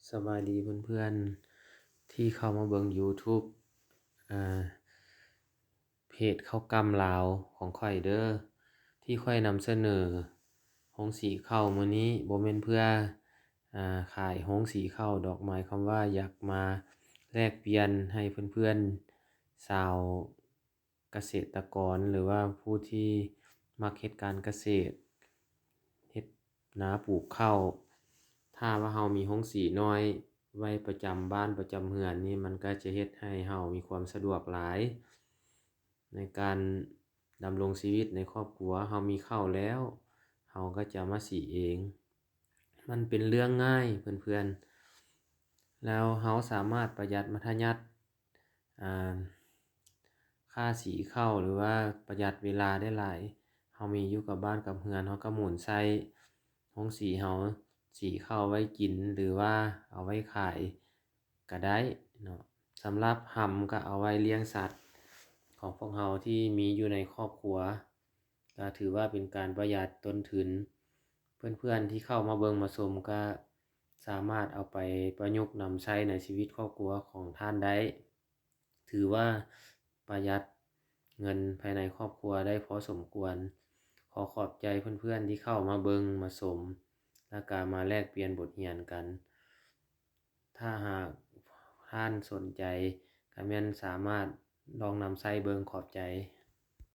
ສະບາຍດີເພື່ອນໆ ທີ່ເຂົ້າມາເບິ່ງ YouTube ອາ ເພຈເຂົ້າກ່ຳລາວຂອງຂ້ອຍເດີ້ ທີ່ຂ້ອຍນຳສະເໜີໂຮງສີເຂົ້າມື້ນີ້ ບໍ່ແມ່ນເພື່ອ ອາ ຂາຍໂຮງສີເຂົ້າດອກ ໝາຍຄວາມວ່າຢາກມາແລກປ່ຽນໃຫ້ເພື່ອນໆ ຊາວ ກະເສດຕະກອນ ຫຼືວ່າຜູ້ທີ່ມັກເຮັດການກະເສດ ເຮັດນາປູກເຂົ້າ ຖ້າວ່າເຮົາມີໂຮງສີນ້ອຍໄວ້ປະຈຳບ້ານປະຈຳເຮືອນນີ້ ມັນກໍຈະເຮັດໃຫ້ເຮົາມີຄວາມສະດວກຫຼາຍ ໃນການດຳລົງຊີວິດໃນຄອບຄົວ. ເຮົາມີເຂົ້າແລ້ວ ເຮົາກໍຈະມາສີເອງ. ມັນເປັນເລື່ອງງ່າຍເພື່ອນໆ ແລ້ວເຮົາສາມາດປະຢັດມັດທະຍັດ ອາ ຄ່າສີເຂົ້າ ຫຼືວ່າປະຢັດເວລາໄດ້ຫຼາຍ. ເຮົາມີຢູ່ກັບບ້ານກັບເຮືອນ ເຮົາກໍໝູນໃຊ້ໂຮງສີເຮົາ ສີເຂົ້າໄວ້ກິນ ຫຼືວ່າເອົາໄວ້ຂາຍກໍໄດ້ເນາະ. ສຳລັບຮຳກໍເອົາໄວ້ລ້ຽງສັດຂອງພວກເຮົາທີ່ມີຢູ່ໃນຄອບຄົວ ກໍຖືວ່າເປັນການປະຢັດຕົ້ນທຶນ. ເພື່ອນໆ ທີ່ເຂົ້າມາເບິ່ງມາຊົມກໍສາມາດເອົາໄປປະຍຸກນຳໃຊ້ໃນຊີວິດຄອບຄົວຂອງທ່ານໄດ້. ຖືວ່າປະຢັດເງິນພາຍໃນຄອບຄົວໄດ້ພໍສົມຄວນ. ຂໍຂອບໃຈເພື່ອນໆ ທີ່ເຂົ້າມາເບິ່ງມາຊົມ ແລ້ວກໍມາແລກປ່ຽນບົດຮຽນກັນ. ຖ້າຫາກທ່ານສົນໃຈ ກໍແມ່ນສາມາດລອງນຳໃຊ້ເບິ່ງ. ຂອບໃຈ.